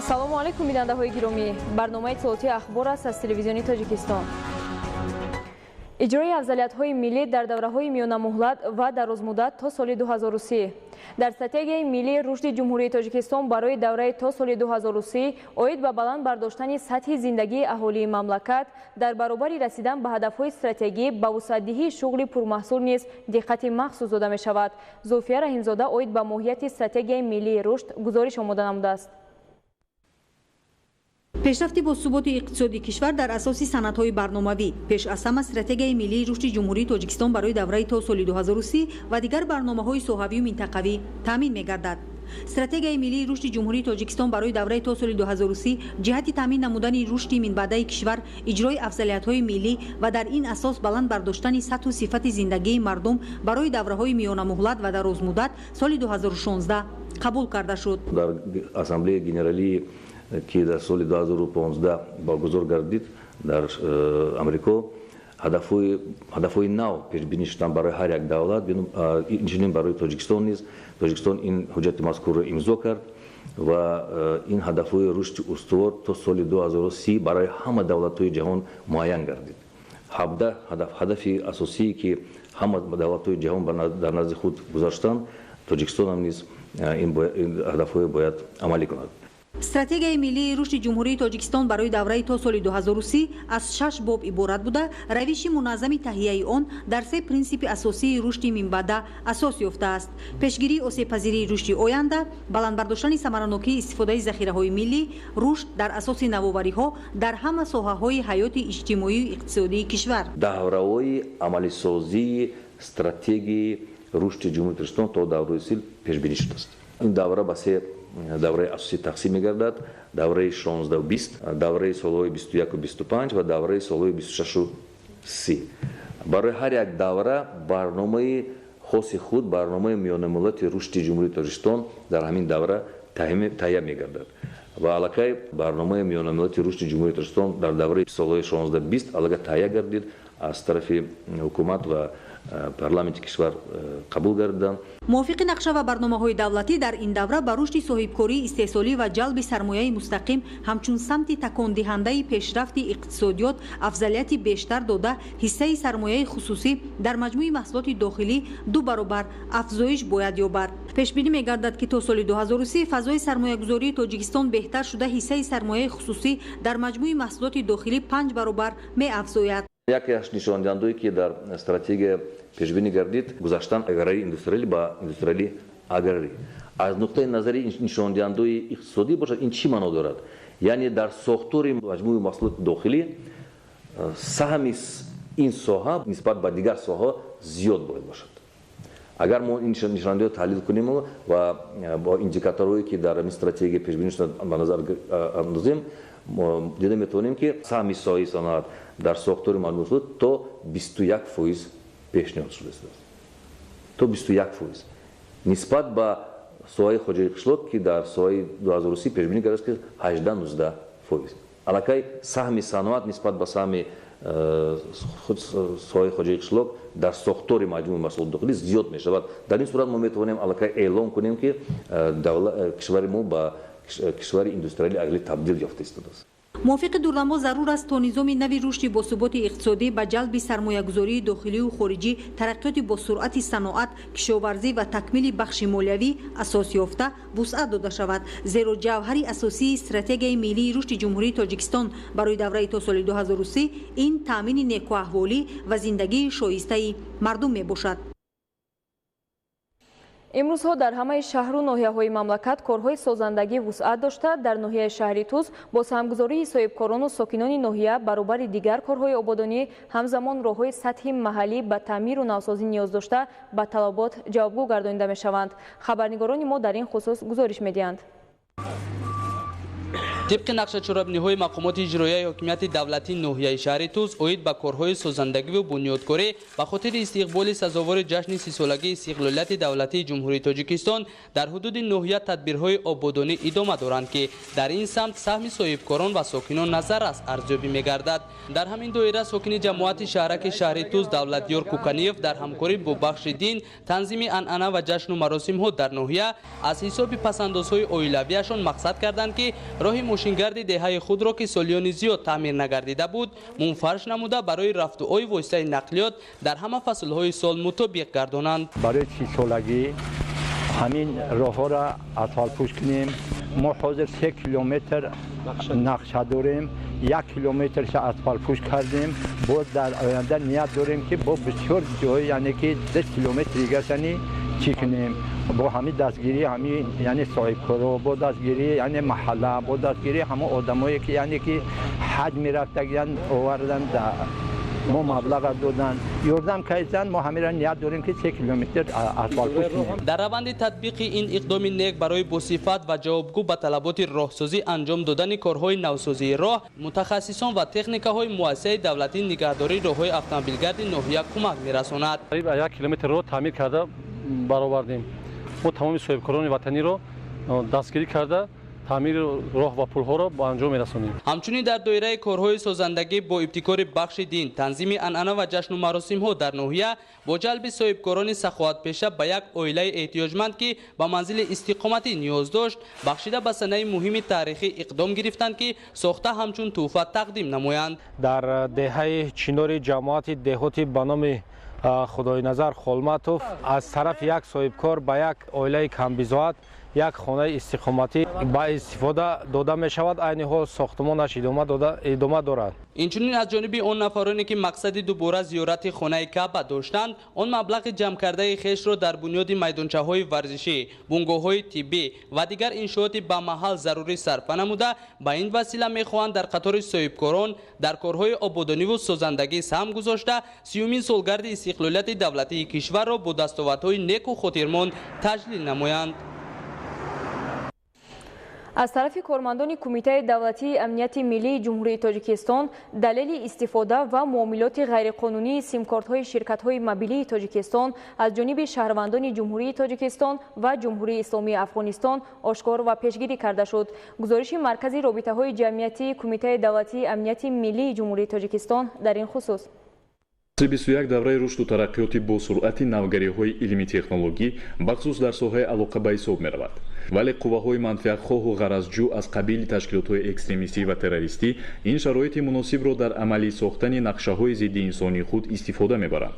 Салому алайкум, бинандаҳои гиромӣ. Барномаи иттилоотии «Ахбор» аст аз Телевизиони Тоҷикистон. Иҷрои афзалиятҳои миллӣ дар давраҳои миёнамуҳлат ва дарозмуддат то соли 2030. Дар Стратегияи миллии рушди Ҷумҳурии Тоҷикистон барои давраи то соли 2030 оид ба баланд бардоштани сатҳи зиндагии аҳолии мамлакат дар баробари расидан ба ҳадафҳои стратегӣ, ба вусъатдиҳии шуғли пурмаҳсул низ диққати махсус дода мешавад. Зулфия Раҳимзода оид ба моҳияти Стратегияи миллии рушд гузориш омода намудааст. Пешрафти босуботи иқтисодии кишвар дар асоси санадҳои барномавӣ, пеш аз ҳама Стратегияи миллии рушди Ҷумҳурии Тоҷикистон барои давраи то соли 2030 ва дигар барномаҳои соҳавию минтақавӣ таъмин мегардад. Стратегияи миллии рушди Ҷумҳурии Тоҷикистон барои давраи то соли 2030 ҷиҳати таъмин намудани рушди минбаъдаи кишвар, иҷрои афзалиятҳои миллӣ ва дар ин асос баланд бардоштани сатҳу сифати зиндагии мардум барои давраҳои миёнамуҳлат ва дарозмуддат соли 2016 қабул карда шуд. Дар Ассамблеяи Генералии, ки дар соли 2015 баргузор гардид дар Амрико, ҳадафҳои нав пешбинӣ шуданд барои ҳар як давлат, инчунин барои Тоҷикистон низ. Тоҷикистон ин ҳуҷҷати мазкурро имзо кард ва ин ҳадафҳои рушди устувор то соли 2030 барои ҳама давлатҳои ҷаҳон муайян гардид. 17 ҳадаф, ҳадафи асосие, ки ҳама давлатҳои ҷаҳон дар назди худ гузаштанд, Тоҷикистонам низ ин ҳадафҳое бояд амалӣ кунад. Стратегияи миллии рушди Ҷумҳурии Тоҷикистон барои давраи то соли 2030 аз шаш боб иборат буда, равиши муназзами таҳияи он дар се принсипи асосии рушди минбаъда асос ёфтааст: пешгирии осебпазирии рушди оянда, баланд бардоштани самаранокии истифодаи захираҳои миллӣ, рушд дар асоси навовариҳо дар ҳама соҳаҳои ҳаёти иҷтимоию иқтисодии кишвар. Давраҳои амалисозии Стратегияи рушди Ҷумҳурии Тоҷикистон то давраи сил пешбинӣ шудааст. Ин давра ба се давраи асосӣ тақсим мегардад: давраи 16-20, давраи солҳои 21-25 ва давраи солҳои 26-30. Барои ҳар як давра барномаи хоси худ, барномаи миёнамуҳлати рушди Ҷумҳурии Тоҷикистон дар ҳамин давра таҳия мегардад ва аллакай барномаи миёнамуҳлати рушди Ҷумҳурии Тоҷикистон дар давраи солҳои 16-20 аллакай таҳия гардид, аз тарафи ҳукумат ва парламенти кишвар қабул гардиданд. Мувофиқи нақша ва барномаҳои давлатӣ, дар ин давра ба рушди соҳибкории истеҳсолӣ ва ҷалби сармояи мустақим ҳамчун самти такондиҳандаи пешрафти иқтисодиёт афзалияти бештар дода, ҳиссаи сармояи хусусӣ дар маҷмӯи маҳсулоти дохилӣ ду баробар афзоиш бояд ёбад. Пешбинӣ мегардад, ки то соли 2030 фазои сармоягузории Тоҷикистон беҳтар шуда, ҳиссаи сармояи хусусӣ дар маҷмӯи маҳсулоти дохилӣ панҷ баробар меафзояд. Яке аз нишондиҳандаое, ки дар стратегия пешбинӣ гардид, гузаштан аграрии индустриалӣ ба индустриалии аграрӣ. Аз нуқтаи назари нишондиҳандаои иқтисодӣ бошад, ин чӣ маъно дорад? Яъне дар сохтори маҷмӯи маҳсулоти дохилӣ саҳми ин соҳа нисбат ба дигар соҳаҳо зиёд бояд бошад. Агар мо ин нишондиҳандаро таҳлил кунем ва бо индикаторҳое, ки дар ин стратегия пешбинӣ шуда, ба назар андозем, дида метавонем, ки саҳми соҳаи саноат дар сохтори маҷмӯи то 21% пешниҳод шудааст, то 21% нисбат ба соҳаи хоҷагии қишлоқ, ки дар соҳаи 2030 пешбинӣ кардааст, ки 18-19%. Аллакай саҳми саноат нисбат ба саҳми соҳаи хоҷагии қишлоқ дар сохтори маҷмӯи маҳсулоти дохилӣ зиёд мешавад. Дар ин сурат мо метавонем аллакай эълон кунем, ки кишвари мо ба кишвари индустриалии аграрӣ табдил ёфта истодааст. Мувофиқи дурнамо, зарур аст, то низоми нави рушди босуботи иқтисодӣ ба ҷалби сармоягузории дохилию хориҷӣ, тараққиёти босуръати саноат, кишоварзӣ ва такмили бахши молиявӣ асос ёфта, вусъат дода шавад, зеро ҷавҳари асосии Стратегияи миллии рушди Ҷумҳурии Тоҷикистон барои давраи то соли 2030 ин таъмини некуаҳволӣ ва зиндагии шоистаи мардум мебошад. Имрӯзҳо дар ҳамаи шаҳру ноҳияҳои мамлакат корҳои созандагӣ вусъат дошта, дар ноҳияи шаҳри Тӯс бо саҳмгузории соҳибкорону сокинони ноҳия баробари дигар корҳои ободонӣ, ҳамзамон роҳҳои сатҳи маҳаллӣ ба таъмиру навсозӣ ниёз дошта, ба талабот ҷавобгӯ гардонида мешаванд. Хабарнигорони мо дар ин хусус гузориш медиҳанд. Тибқи нақша чорабиниҳои мақомоти иҷроияи ҳокимияти давлатии ноҳияи шаҳри Тӯс оид ба корҳои созандагиву бунёдкорӣ ба хотири истиқболи сазовори ҷашни 30-солагии истиқлолияти давлатии Ҷумҳурии Тоҷикистон дар ҳудуди ноҳия тадбирҳои ободонӣ идома доранд, ки дар ин самт саҳми соҳибкорон ва сокинон назаррас арзёбӣ мегардад. Дар ҳамин доира сокини ҷамоати шаҳраки шаҳри Тӯс Давлатёр Куканиев дар ҳамкорӣ бо бахши дин, танзими анъана ва ҷашну маросимҳо дар ноҳия аз ҳисоби пасандозҳои оилавиашон мақсад карданд, ки роҳи мошингарди деҳаи худро, ки солиёни зиёд таъмир нагардида буд, мунфарш намуда барои рафтуои воситаи нақлиёт дар ҳама фаслҳои сол мутобиқ гардонанд. Барои 30-солагӣ ҳамин роҳҳоро асфалтпӯш кунем. Мо ҳозир 3 километр нақша дорем, 1 километрша асфалтпӯш кардем. Боз дар оянда ният дорем, ки бо бисёр ҷой, яъне ки 2 километр дигашани чӣ кунем. Бо ҳамин дастгирӣ ҳамин, яъне соҳибкоро, бо дастгирӣ, яъне маҳалла, бо дастгирӣ ҳамон одамое ки, яъне ки ҳаҷ мерафтагиян, овардан, мо маблаға додан, ёрдам карданд. Мо ҳамира ният дорем, ки 3 километр асфалтпӯш кунем. Дар раванди татбиқи ин иқдоми нек барои босифат ва ҷавобгӯ ба талаботи роҳсозӣ анҷом додани корҳои навсозии роҳ, мутахассисон ва техникаҳои муассисаи давлатии нигаҳдории роҳҳои автомобилгарди ноҳия кӯмак мерасонад. Қариб 1 километр роҳ таъмир карда баровардем. Мо тамоми соҳибкорони ватаниро дастгирӣ карда, таъмири роҳ ва пулҳоро ба анҷом мерасонем. Ҳамчунин дар доираи корҳои созандагӣ бо ибтикори бахши дин, танзими анъана ва ҷашну маросимҳо дар ноҳия бо ҷалби соҳибкорони саховатпеша ба як оилаи эҳтиёҷманд, ки ба манзили истиқоматӣ ниёз дошт, бахшида ба санаи муҳими таърихӣ иқдом гирифтанд, ки сохта ҳамчун тӯҳфа тақдим намоянд. Дар деҳаи Чинори ҷамоати деҳоти ба номи Худойназар Холматов аз тарафи як соҳибкор ба як оилаи камбизоат як хонаи истиқоматӣ ба истифода дода мешавад. Айни ҳол сохтмонаш идома дорад. Инчунин аз ҷониби он нафароне, ки мақсади дубора зиёрати хонаи Каъба доштанд, он маблағи ҷамъкардаи хешро дар бунёди майдончаҳои варзишӣ, бунгоҳҳои тиббӣ ва дигар иншооти ба маҳал зарурӣ сарфа намуда, ба ин васила мехоҳанд дар қатори соҳибкорон дар корҳои ободониву созандагӣ саҳм гузошта, 30-умин солгарди истиқлолияти давлатии кишварро бо дастовардҳои неку хотирмон таҷлил намоянд. Аз тарафи кормандони Кумитаи давлатии амнияти миллии Ҷумҳурии Тоҷикистон далели истифода ва муомилоти ғайриқонунии симкортҳои ширкатҳои мобилии Тоҷикистон аз ҷониби шаҳрвандони Ҷумҳурии Тоҷикистон ва Ҷумҳурии Исломии Афғонистон ошкор ва пешгирӣ карда шуд. Гузориши Маркази робитаҳои ҷамъиятии Кумитаи давлатии амнияти миллии Ҷумҳурии Тоҷикистон дар ин хусус. 21 давраи рушду тараққиёти босуръати навгариҳои илми технологӣ, бахусус дар соҳаи алоқа, ба ҳисоб меравад. Вале қувваҳои манфиатхоҳу ғаразҷӯ аз қабили ташкилотҳои экстремистӣ ва террористӣ ин шароити муносибро дар амалӣ сохтани нақшаҳои зиддиинсонии худ истифода мебаранд.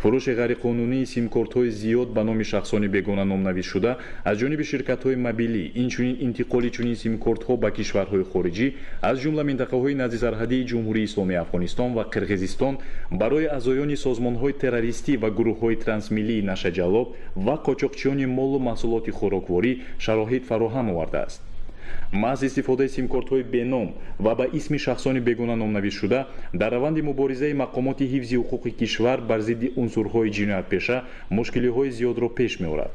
Фурӯши ғайриқонунии симкортҳои зиёд ба номи шахсони бегона номнависшуда аз ҷониби ширкатҳои мобилӣ, инчунин интиқоли чунин симкортҳо ба кишварҳои хориҷӣ, аз ҷумла минтақаҳои наздисарҳадии Ҷумҳурии Исломии Афғонистон ва Қирғизистон, барои аъзоёни созмонҳои террористӣ ва гурӯҳҳои трансмиллии нашаҷаллоб ва қочоқчиёни молу маҳсулоти хӯрокворӣ шароит фароҳам овардааст. Маҳз истифодаи симкортҳои беном ва ба исми шахсони бегона номнависшуда дар раванди муборизаи мақомоти ҳифзи ҳуқуқи кишвар бар зидди унсурҳои ҷиноятпеша мушкилиҳои зиёдро пеш меорад.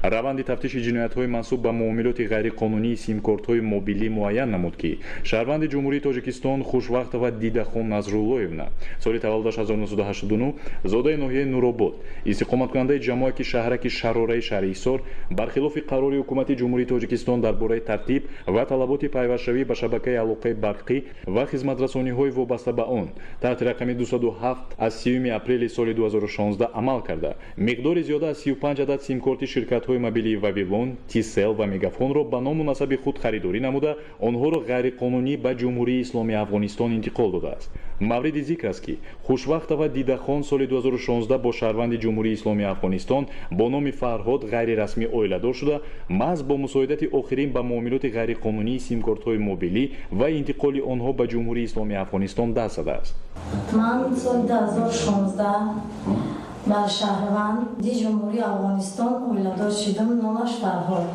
Раванди тафтиши ҷиноятҳои мансуб ба муомилоти ғайриқонунии симкортҳои мобилӣ муайян намуд, ки шаҳрванди Ҷумҳурии Тоҷикистон Хушвақтова Дидахон Назруллоевна, соли таваллудаш 1989, зодаи ноҳияи Нуробод, истиқоматкунандаи ҷамоати шаҳраки Шарораи шаҳри Ҳисор, бархилофи қарори Ҳукумати Ҷумҳурии Тоҷикистон дар бораи тартиб ва талаботи пайвастшавӣ ба шабакаи алоқаи барқӣ ва хизматрасониҳои вобаста ба он таҳти рақами 207 аз 30 апрели соли 2016 амал карда, миқдори зиёда аз 35 адад симкорти ширкатҳои мобилии Вавилон, Тисел ва Мегафонро ба ному насаби худ харидорӣ намуда, онҳоро ғайриқонунӣ ба Ҷумҳурии Исломии Афғонистон интиқол додааст. Мавриди зикр аст, ки Хушвақтова Дидахон соли 2016 бо шаҳрванди Ҷумҳурии Исломии Афғонистон бо номи Фарҳод ғайрирасмӣ оиладор шуда, маҳз бо мусоидати охирин ба муомилоти ғайриқонунии симкортҳои мобилӣ ва интиқоли онҳо ба Ҷумҳурии Исломии Афғонистон даст задааст. Ман соли 2016 ба шаҳрванди Ҷумҳурии Афғонистон оиладор шудам, номаш Фарҳод.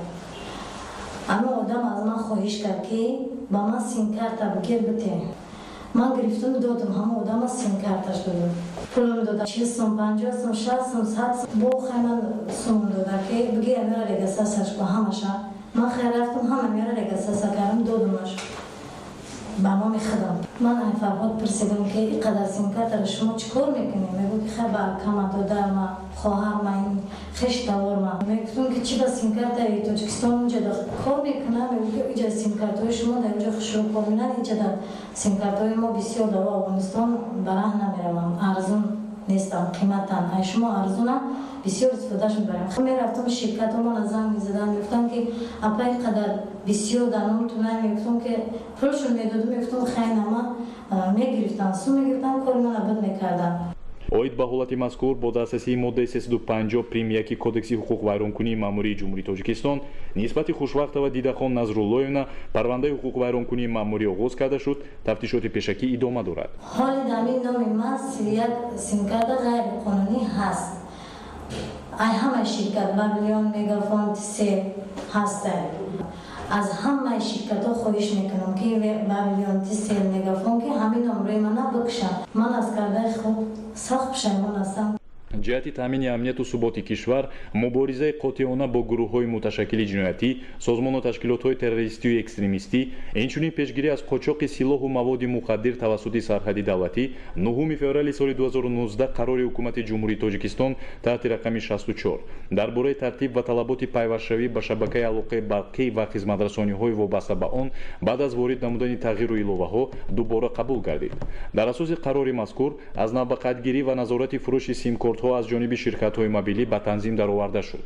Ама одам аз ман хоҳиш кард, ки ба ман симкарта бигир, бите. Ман гирифтум, додум, ҳама одама симкарташ додум. Пулам дода, 40 сум, 50 сум, 60 сум, 100 сум, бо хай ман сум дода, ки бигир, мера регистрацияш кун ҳамаша. Ман хай рафтум, ҳама мера регистрация кардам, додумаш. Ба номи худам. Ман ай Фарҳод пурсидам, ки ин қадар симкартаро шумо чӣ кор мекунед? Мегӯ, ки хай, ба акама додарма, хоҳарма, ин хештаворма. Мегуфтам, ки чӣ ба симкартаи Тоҷикистон унҷа кор мекунад? Мегӯ, ки иҷа симкартҳои шумо дар инҷо хушрӯ кор мекунад, инҷа дар симкартҳои мо бисёр дар Афғонистон ба раҳ намераванд, арзун нестам, қиматанд, ай шумо арзунам, бисёр истифодаш мебарем. Мерафтам ширкатомона, занг мезадам, мегуфтам, ки апа, ин қадар бисёр дар номтунай. Мегуфтам, ки пулшон медодам, мегуфтам, хайнама мегирифтам, сум мегирифтам, кори мана буд мекардам. Оид ба ҳолати мазкур бо дастрасии моддаи 350 прим 1 Кодекси ҳуқуқвайронкунии маъмурии Ҷумҳурии Тоҷикистон нисбати Хушвақтова Дидахон Назруллоевна парвандаи ҳуқуқвайронкунии маъмурӣ оғоз карда шуд. Тафтишоти пешакӣ идома дорад. Ҳоли дар ин номи ман 31 симкарта ғайриқонунӣ ҳаст. Ай ҳамаи ширкат Бабилион, Мегафон, Тисел ҳастанд. Аз ҳамаи ширкатҳо хоҳиш мекунам, ки Бабилион, Тисел, Мегафон, ки ҳамин номрои мана бикушанд. Ман аз кардаи худ сахт пушаймон ҳастам. Ҷиҳати таъмини амнияту суботи кишвар, муборизаи қотеона бо гурӯҳҳои муташаккили ҷиноятӣ, созмону ташкилотҳои террористию экстремистӣ, инчунин пешгирӣ аз қочоқи силоҳу маводи мухаддир тавассути сарҳади давлатӣ, 9 феврали соли 2019 қарори Ҳукумати Ҷумҳурии Тоҷикистон таҳти рақами 64 дар бораи тартиб ва талаботи пайвастшавӣ ба шабакаи алоқаи барқӣ ва хизматрасониҳои вобаста ба он баъд аз ворид намудани тағйиру иловаҳо дубора қабул гардид. Дар асоси қарори мазкур аз нав ба қайдгирӣ ва назорати фурӯши симкортҳо аз ҷониби ширкатҳои мобилӣ ба танзим дароварда шуд.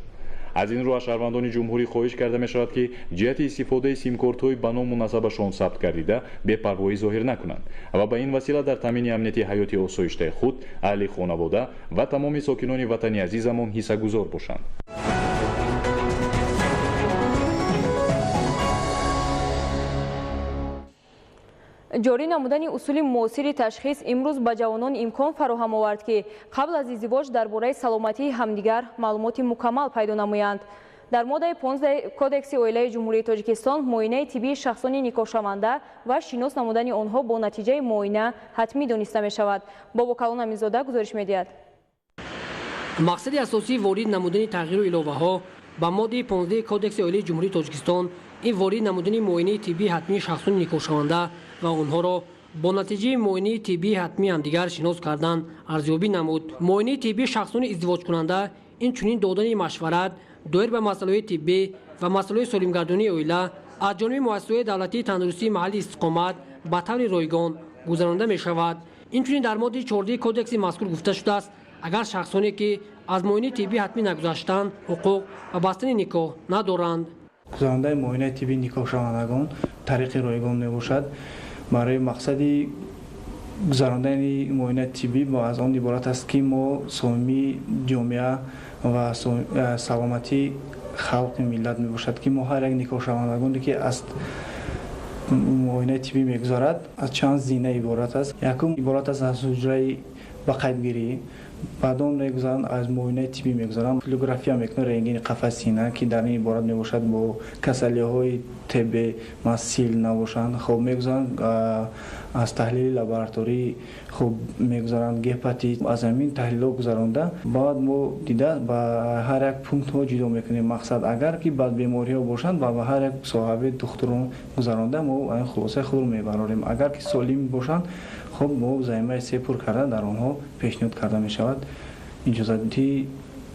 Аз ин рӯ аз шаҳрвандони ҷумҳурӣ хоҳиш карда мешавад, ки ҷиҳати истифодаи симкортҳои ба ному насабашон сабт гардида бепарвоӣ зоҳир накунанд ва ба ин васила дар таъмини амнияти ҳаёти осоиштаи худ, аҳли хонавода ва тамоми сокинони ватани азизамон ҳиссагузор бошанд. Ҷорӣ намудани усули муосири ташхис имрӯз ба ҷавонон имкон фароҳам овард, ки қабл аз издивоҷ дар бораи саломатии ҳамдигар маълумоти мукаммал пайдо намоянд. Дар моддаи 15 Кодекси оилаи Ҷумҳурии Тоҷикистон муоинаи тиббии шахсони никоҳшаванда ва шинос намудани онҳо бо натиҷаи муоина ҳатмӣ дониста мешавад. Бобокалон Аминзода гузориш медиҳад. Мақсади асосии ворид намудани тағйиру иловаҳо ба моддаи 15 Кодекси оилаи Ҷумҳурии Тоҷикистон ин ворид намудани муоинаи тиббии ҳатмии шахсони никоҳшаванда ва онҳоро бо натиҷаи муоинаи тиббии ҳатмии ҳамдигар шинос кардан арзёбӣ намуд. Муоинаи тиббии шахсони издивоҷкунанда инчунин додани машварат доир ба масъалаҳои тиббӣ ва масъалаҳои солимгардонии оила аз ҷониби муассисаҳои давлатии тандурустии маҳалли истиқомат ба таври ройгон гузаронида мешавад. Инчунин дар моддаи 14 кодекси мазкур гуфта шудааст, агар шахсоне ки аз муоинаи тиббӣ ҳатмӣ нагузаштанд, ҳуқуқ ба бастани никоҳ надоранд. Гузарондаи муоинаи тиббии никоҳшавандагон тариқи ройгон мебошад. Барои мақсади гузарондани муоинаи тиббӣ аз он иборат аст, ки мо солимии ҷомеа ва саломатии халқи миллат мебошад, ки мо ҳар як никоҳшавандагоне ки аз муоинаи тиббӣ мегузарад, аз чанд зина иборат аст. Якум иборат аст аз ҳуҷраи ба қайдгирӣ, баъд он мегузаранд, аз муоинаи тиббӣ мегузаранд, флюография мекунанд, рентгени қафаси сина, ки дар ин иборат мебошад бо касалиҳои ТБ сил набошанд. Хоб, мегузаранд аз таҳлили лабораторӣ, хоб, мегузаранд гепатит. Аз ҳамин таҳлилҳо гузаронда, баъд мо дида ба ҳар як пунктҳо ҷудо мекунем. Мақсад, агар ки баъд бемориҳо бошанд, ба ҳар як соҳаби духтурон гузаронда, мо хулосаи худро мебарорем. Агар ки солим бошанд, хоб, мо заимаи се пур карда дар онҳо пешниҳод карда мешавад, иҷозати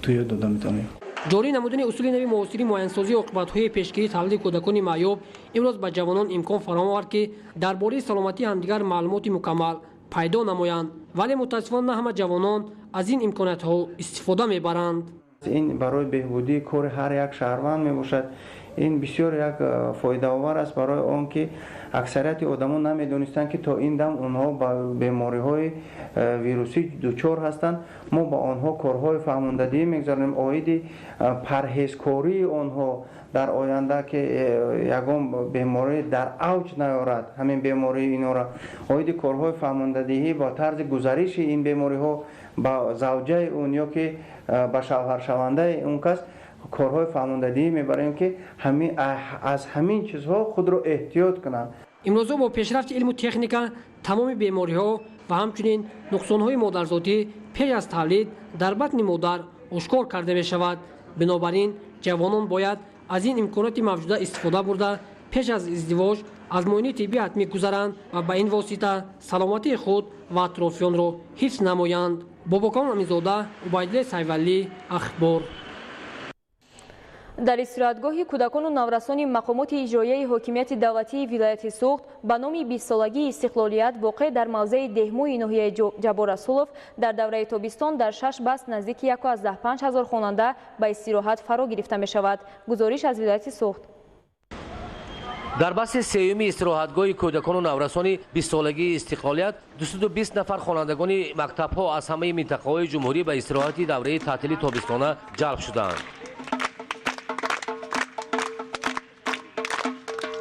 туё дода метавонем. Ҷорӣ намудани усули нави муосири муайянсозии оқибатҳои пешгирии тавлиди кӯдакони маъюб имрӯз ба ҷавонон имкон фароҳам овард, ки дар бораи саломатии ҳамдигар маълумоти мукаммал пайдо намоянд, вале мутаассифона на ҳама ҷавонон аз ин имкониятҳо истифода мебаранд. Ин барои беҳбудии кори ҳар як шаҳрванд мебошад. Ин бисёр як фоидаовар аст, барои он ки аксарияти одамон намедонистанд, ки то ин дам онҳо ба бемориҳои вирусӣ дучор ҳастанд. Мо ба онҳо корҳои фаҳмондадиҳӣ мегузаронем оиди парҳезкории онҳо дар оянда, ки ягон беморӣ дар авҷ наёрад ҳамин бемории инора. Оиди корҳои фаҳмондадиҳӣ ба тарзи гузариши ин бемориҳо ба завҷаи он ё ки ба шавҳаршавандаи он кас корҳои фаҳмондадиҳӣ мебарем, ки аз ҳамин чизҳо худро эҳтиёт кунанд. Имрӯзо бо пешрафти илму техника тамоми бемориҳо ва ҳамчунин нуқсонҳои модарзодӣ пеш аз тавлид дар батни модар ошкор карда мешавад. Бинобар ин ҷавонон бояд аз ин имконоти мавҷуда истифода бурда, пеш аз издивоҷ аз муоинаи тиббӣ ҳатмӣ гузаранд ва ба ин восита саломатии худ ва атрофиёнро ҳифз намоянд. Бобокон Аминзода, Убайдулло Сайвалӣ, Ахбор. Дар истироҳатгоҳи кӯдакону наврасони мақомоти иҷроияи ҳокимияти давлатии вилояти Суғд ба номи 20-солагии истиқлолият воқеъ дар мавзеи Деҳмӯи ноҳияи Ҷаббор Расулов дар давраи тобистон дар 6 баст наздики 1,5 ҳазор хонанда ба истироҳат фаро гирифта мешавад. Гузориш аз вилояти Суғд. Дар басти сеюми истироҳатгоҳи кӯдакону наврасони 20-солагии истиқлолият 220 нафар хонандагони мактабҳо аз ҳамаи минтақаҳои ҷумҳурӣ ба истироҳати давраи таътили тобистона ҷалб шуданд.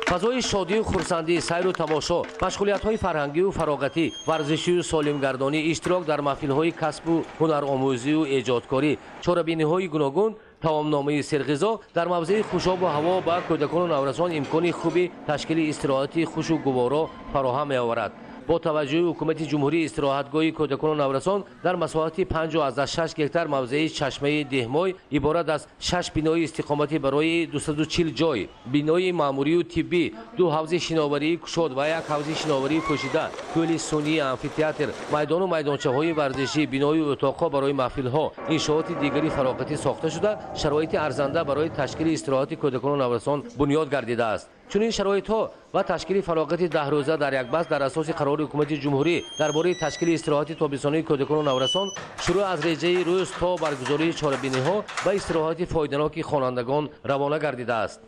Фазои шодию хурсандӣ, сайру тамошо, машғулиятҳои фарҳангию фароғатӣ, варзишию солимгардонӣ, иштирок дар маҳфилҳои касбу ҳунаромӯзию эҷодкорӣ, чорабиниҳои гуногун, таомномаи серғизо дар мавзеи хушобу ҳаво ба кӯдакону наврасон имкони хуби ташкили истироҳати хушу гуворо фароҳам меоварад. Бо таваҷҷӯҳи ҳукумати ҷумҳурии истироҳатгоҳи кӯдакону наврасон дар масоҳати 5,6 гектар мавзеи чашмаи Деҳмой иборат аз 6 бинои истиқоматӣ барои 240 ҷой, бинои маъмурию тиббӣ, 2 ҳавзи шиноварии кушод ва 1 ҳавзи шиноварии пӯшида, кӯли сунъии амфитеатр, майдону майдончаҳои варзишӣ, биною утоқҳо барои маҳфилҳо, иншооти дигари фароғатӣ сохта шуда, шароити арзанда барои ташкили истироҳати кӯдакону наврасон бунёд гардидааст. Чунин шароитҳо ва ташкили фароғати 10 рӯза дар як баст дар асоси қарори ҳукумати ҷумҳурӣ дар бораи ташкили истироҳати тобистонии кӯдакону наврасон шурӯъ аз реҷаи рӯз то баргузории чорабиниҳо ба истироҳати фоиданоки хонандагон равона гардидааст.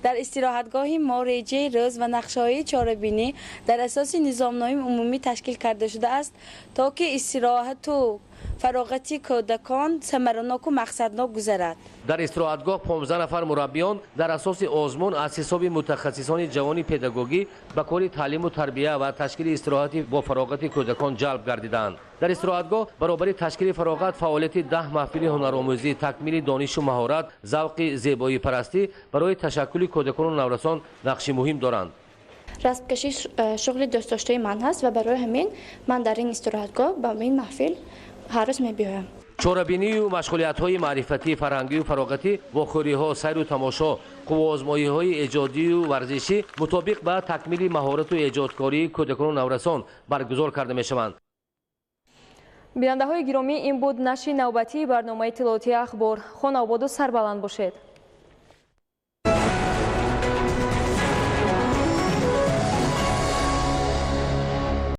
Дар истироҳатгоҳи мо реҷаи рӯз ва нақшаҳои чорабинӣ дар асоси низомномаи умумӣ ташкил карда шудааст, то ки истироҳату фароғати кӯдакон самараноку мақсаднок гузарад. Дар истироҳатгоҳ 15 нафар мураббиён дар асоси озмун аз ҳисоби мутахассисони ҷавони педагогӣ ба кори таълиму тарбия ва ташкили истироҳати бо фароғати кӯдакон ҷалб гардидаанд. Дар истироҳатгоҳ баробари ташкили фароғат фаъолияти 10 маҳфили ҳунаромӯзӣ, такмили донишу маҳорат, завқи зебоипарастӣ барои ташаккули кӯдакону наврасон нақши муҳим доранд. Расмкашӣ шуғли дӯстдоштаи ман ҳаст ва барои ҳамин ман дар ин истироҳатгоҳ ба ин маҳфил ҳар рӯз мебиёям. Чорабинию машғулиятҳои маърифатӣ, фарҳангию фароғатӣ, вохӯриҳо, сайру тамошо, қувваозмоиҳои эҷодию варзишӣ мутобиқ ба такмили маҳорату эҷодкории кӯдакону наврасон баргузор карда мешаванд. Бинандаҳои гиромӣ, ин буд нашри навбатии барномаи иттилоотии Ахбор. Хонаободу сарбаланд бошед.